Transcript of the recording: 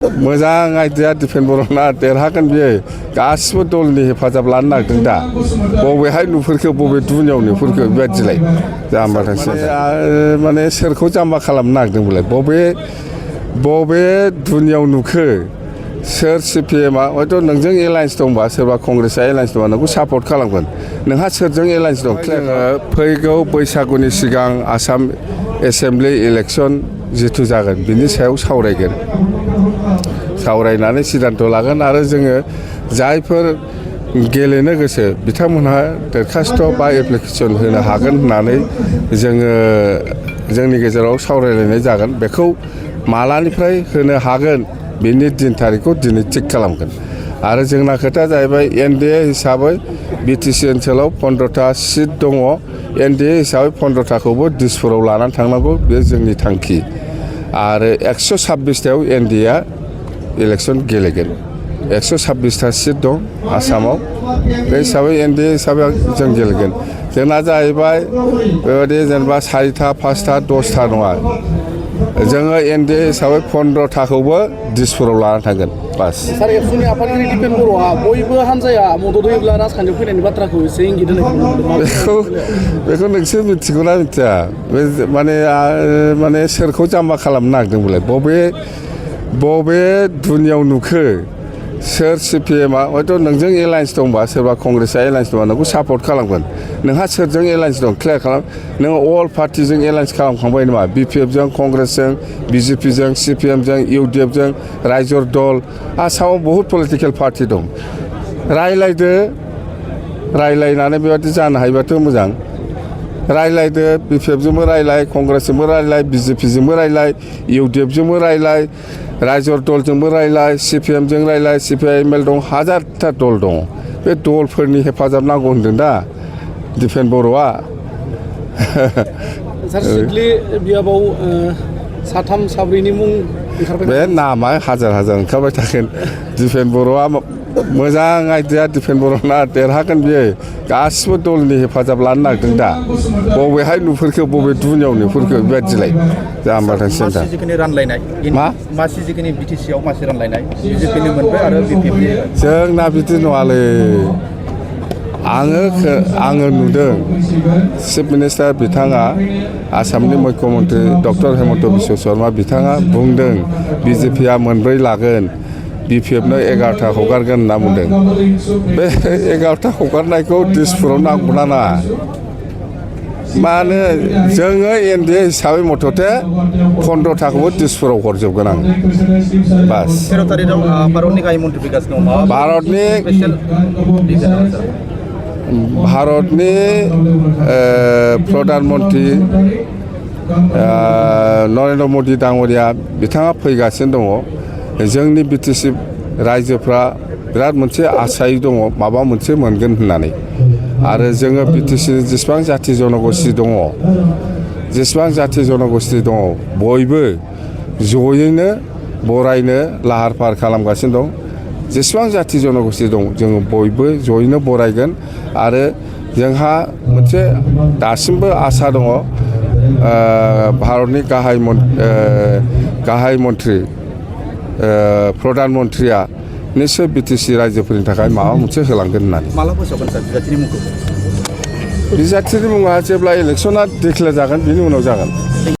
मोजां आइडिया दिपेन बर'ना देरहागोन बियो गासिबो दलनि हेफाजाब लानो नागिरदों दा बबेहाय नुफोरखो बबे दुनियाव नुफोरखो बेबायदिलाय जाम्बा थांसै माने सोरखौ जाम्बा खालामनो नागिरदों बोलाय बबे दुनियाव नुखो सोर सिपिएमआ हयथ' नोंजों एलायन्स दंबा सोरबा कंग्रेसआ एलायन्स दंबा नोंखौ सापर्ट खालामगोन नोंहा सोरजों एलायन्स दं फैगौ बैसागुनि सिगां आसाम एसेम्बलि इलेक्सन जिथु जागोन बिनि सायाव सावरायनानै सिद्धान्त लागोन आरो जोङो जायफोर गेलेनो गोसो बिथांमोनहा दरखास्त' बा एप्लिकेसन होनो हागोन होननानै जोंनि गेजेराव सावरायलायनाय जागोन बेखौ मालानिफ्राय होनो हागोन बिनि दिन थारिखखौ दिनै थिग खालामगोन आरो जोंना खोथाया जाहैबाय एनडिए हिसाबै बिटिसि ओनसोलाव 15टा सिट दङ एनडिए हिसाबै 15टाखौबो दिसपुराव लानानै थांनांगौ बे जोंनि थांखि आरो 126टायाव एनडिएआ इलेक्सन गेलेगोन 126टा सिट दं आसामाव बे हिसाबै एनडिए हिसाबै जों गेलेगोन जोंना जाहैबाय बेबायदि जेनेबा 4टा 5टा 10टा नङा जोङो एनडिए हिसाबै 15टाखौबो दिसपुराव लानानै थांगोन बास। सार एबसुनि आफादगिरि दिपेन बर'आ बयबो हान्जाया मदद होयोब्ला राजखान्थियाव फैनायनि बाथ्राखौ एसे इंगित होनायखौ बेखौ नोंसोर मिथिगौना मिथिया माने सोरखौ जाम्बा खालामनो नागिरदों बोलाय बबे दुनियाव नुखो सोर सिपिएमआ हयथ' नोंजों एलायन्स दंबा सोरबा कंग्रेसआ एलायन्स दंबा नोंखौ सापर्ट खालामगोन नोंहा सोरजों एलायन्स दं क्लियार खालाम नोङो अल पार्टिजों एलायन्स खालामखांबाय नामा बिपिएफजों कंग्रेसजों बिजेपिजों सिपिएमजों इउडिएफजों रायजर दल आसामाव बहुद पलिटिकेल पार्टि दं रायलायनानै बेबादि जानो हायोबाथ' मोजां रायलायदो बिपिएफजोंबो रायलाय कंग्रेसजोंबो रायलाय बिजेपिजोंबो रायलाय इउडिएफजोंबो रायलाय रायजर दलजोंबो रायलाय सिपिएमजों रायलाय सिपिआइएमएल दं हाजारथा दल दङ बे दलफोरनि हेफाजाब नांगौ होनदों दा दिपेन बर'आ सार सिडली बियाबाव साथाम साब्रैनि मुं ओंखारबाय बे नामा हाजार ओंखारबाय थागोन दिपेन बर'आ मोजां आइडिया दिपेन बर'ना देरहागोन बियो गासिबो दलनि हेफाजाब लानो नागिरदों दा बबेहाय नुफोरखो बबे दुनियाव नुफोरखो बेबायदिलाय जाम्बा थांसै दा मासि जिखिनि बिटिसिआव मासि रानलायनाय बिजेपिनि मोनबाय आरो बिपिएफनि जोंना बिदि नङालै आङो नुदों चिफ मिनिस्टार बिथाङा आसामनि मुख्यमन्त्रि डक्टर हेमन्त बिश्व शर्मा बिथाङा बुंदों बिजेपिआ मोनब्रै लागोन बिपिएफनो 11टा हगारगोन होनना बुंदों बे 11टा हगारनायखौ दिसपुराव नांगौना नाङा मानो जोङो एनडिए हिसाबै मथथे 15टाखौबो दिसपुराव हरजोबगोन आं बास 13 तारिखआव भारतनि गाहाय मन्त्रि बिकास भारतनि प्रधान मन्त्रि नरेन्द्र मदि दाङ'रिया बिथाङा फैगासिनो दङ जोंनि बिटिसि रायजोफ्रा बिराद मोनसे आसायै दङ माबा मोनसे मोनगोन होननानै आरो जोङो बिटिसि जेसेबां जाथि जनगोष्ठी दङ बयबो जयैनो बरायनो लाहार फाहार खालामगासिनो दं जेसेबां जाथि जनगोष्ठी दं जोङो बयबो जयैनो बरायगोन आरो जोंहा मोनसे दासिमबो आसा दङ भारतनि गाहाय मन्त्रि प्रधान मन्त्रिया निश्चय बिटिसि रायजोफोरनि थाखाय माबा मोनसे होलांगोन होननानै माला फोसावगोन सार बिजाथिनि मुंखौ बिजाथिनि मुङा जेब्ला इलेक्सना डिक्लेयार जागोन बिनि उनाव जागोन।